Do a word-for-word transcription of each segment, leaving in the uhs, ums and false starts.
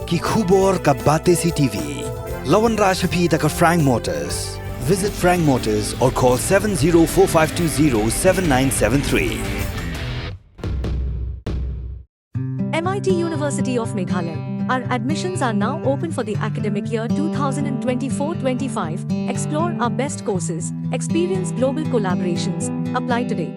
Ki khubor ka Batesi T V. La wanrah sha phi da ka Frank Motors. Visit Frank Motors or call seven zero four five two zero seven nine seven three. M I T University of Meghalaya. Our admissions are now open for the academic year two thousand twenty-four twenty-five. Explore our best courses, experience global collaborations. Apply today.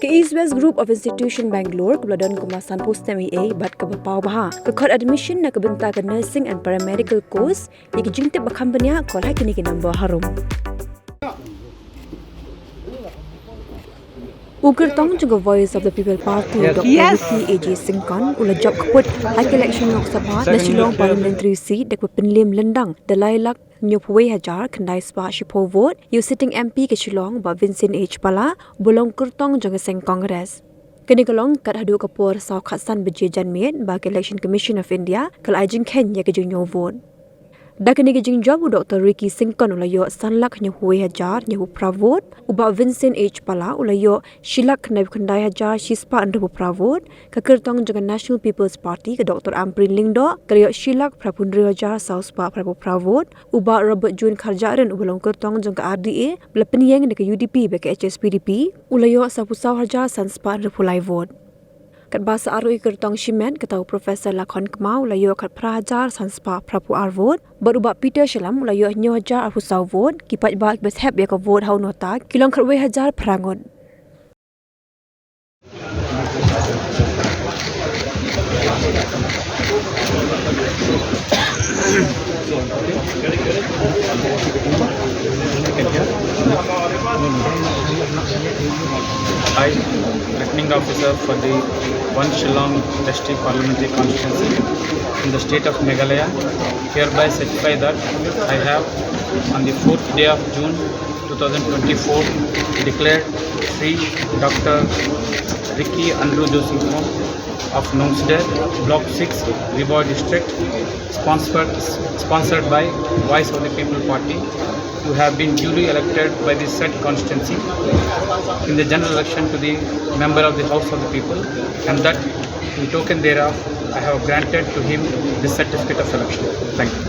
Ka East West Group of Institution Bangalore kaba la don kumba sanphew snem eiei bad kaba paw bha ka khot admission na ka bynta ka nursing and paramedical course. Ïa ki jingtip ba kham bniah call ha kine ki number harum. U kyrtong jong ka Voice of the People Party, Doctor Ricky A J Syngkon, u la jop kput ha ka election Lok Sabha na Shillong Parliamentary Seat da kaba pynliem lyndang da lai lak hynñiewphew wei hajar khyndai spah shiphew vote ïa u sitting M P ka Shillong, Bah Vincent H Pala, uba long kyrtong jong ka seng Congress. Kane ka long kat haduh ka por saw khatsan baje janmiet ba ka Election Commission of India ka la ai jingkheiñ ïa ka jingñiew vote. Da kane ka jingjop, u Doctor Ricky Syngkon u la ïoh san lak hynñiewphew wei hajar hynñiewphew phra vote, u Bah Vincent H Pala u la ïoh shi lak khyndai phew khyndai hajar shi spah hynriewphew phra vote. Ka kyrtong jong ka National People's Party, ka Doctor Ampareen Lyngdoh, ka la ïoh shi lak phraphew hynriew hajar saw spah phraphew phra vote. U Bah Robert June Kharjahrin, uba long kyrtong jong ka R D A ba la pynïeng da ka U D P bad ka H S P D P, u la ïoh sawphew saw hajar san spah hynriewphew lai vote. Katba sa ar ruh ki kyrtong shimet, kata u Professor Lakhon Kma u la ïoh khatphra hajar san spah phraphew ar vote bad u Bah Peter Shallam u la ïoh hynñiew hajar arphew saw vote. Ki paidbah kiba thep ïa ka vote ha u nota ki long khatwei hajar phra ngut. I, Returning Officer for the One Shillong District Parliamentary Constituency in the state of Meghalaya, hereby certify that I have, on the fourth day of June two thousand twenty-four, declared Shri Doctor Ricky Andrew Joseph of Nongsder, Block six, Ri Bhoi District, sponsored, sponsored by Voice of the People Party, to have been duly elected by the said constituency in the general election to the member of the House of the People, and that in token thereof, I have granted to him the certificate of election. Thank you.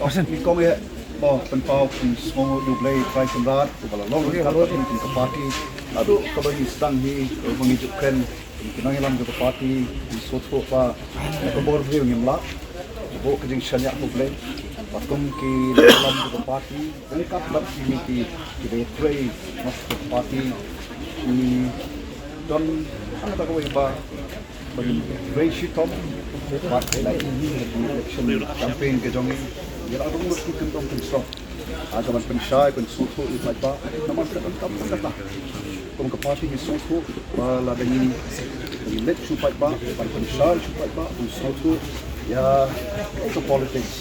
Ka, ka, nyngkong eh, mo, pynpaw pynsngewnguh ïa U Blei Trai Kynrad, uba la long ryngkat bad ngi kum ka party, naduh kaba ngi sdang hi, kaba ngi ju kren, kum ki nongïalam jong ka party, ngi sngewthuh ba, na ka bor briew ngim lah, buh ka jingshaniah ha U Blei, bad kum ki nongïalam jong ka party, ryngkat bad kine ki, kiba ïatrei, na ka party, ngi don, hangta kawei ba, ban rei shitom, bad election campaign ka jong ngi, ngi la rung lut ki kyndong kynsong. Ha kaban pynshai, pynsngewthuh ïa u paidbah, namar ka donkam ka kata. Kum ka party ngi sngewthuh, ba lada ngi, ngi leit sha u paidbah, ban pynshai sha u paidbah, pynsngewthuh, ïa, ka politics.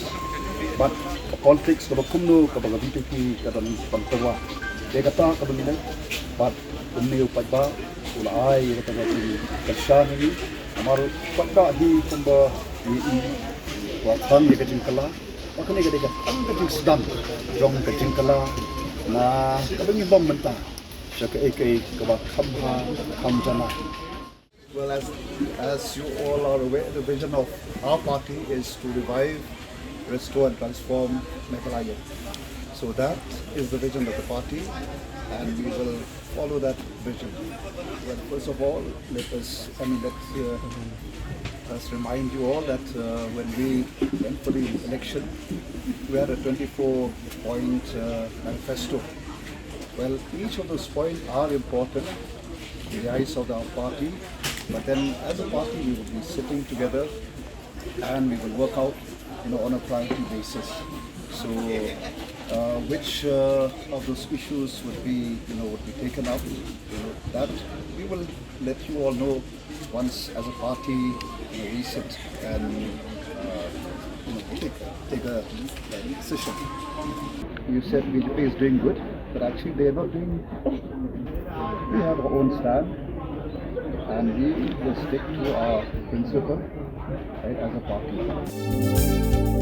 Bad ka politics kaba kumno, kaba ka V P P, ka don ban tyrwa. Ïa kata kaba ngi leit, bad kumne u paidbah, u la ai ïa kata ka jingkyrshan ha ngi. Namar u paidbah hi kumba ngi i, u la tang ïa ka jingkylla. Bad kane ka dei ka tang ka jingsdang jong ka jingkylla. Na kaba ngi bam mynta sha kaei kaei kaba kham bha kham janai. Well, as, as you all are aware, the vision of our party is to revive, restore and transform Meghalaya. So that is the vision of the party. and we will follow that vision. Well, first of all, let us, I mean, let uh, us remind you all that uh, when we went for the election, we had a twenty-four point uh, manifesto. Well, each of those points are important in the eyes of our party, but then as a party, we will be sitting together and we will work out, you know, on a priority basis. So, uh, which uh, of those issues would be, you know, would be taken up? You know, that we will let you all know once, as a party, you know, we sit and uh, you know, take take a decision. You said B J P is doing good, but actually they are not doing. We have our own stand, and we will stick to our principle, right, as a party.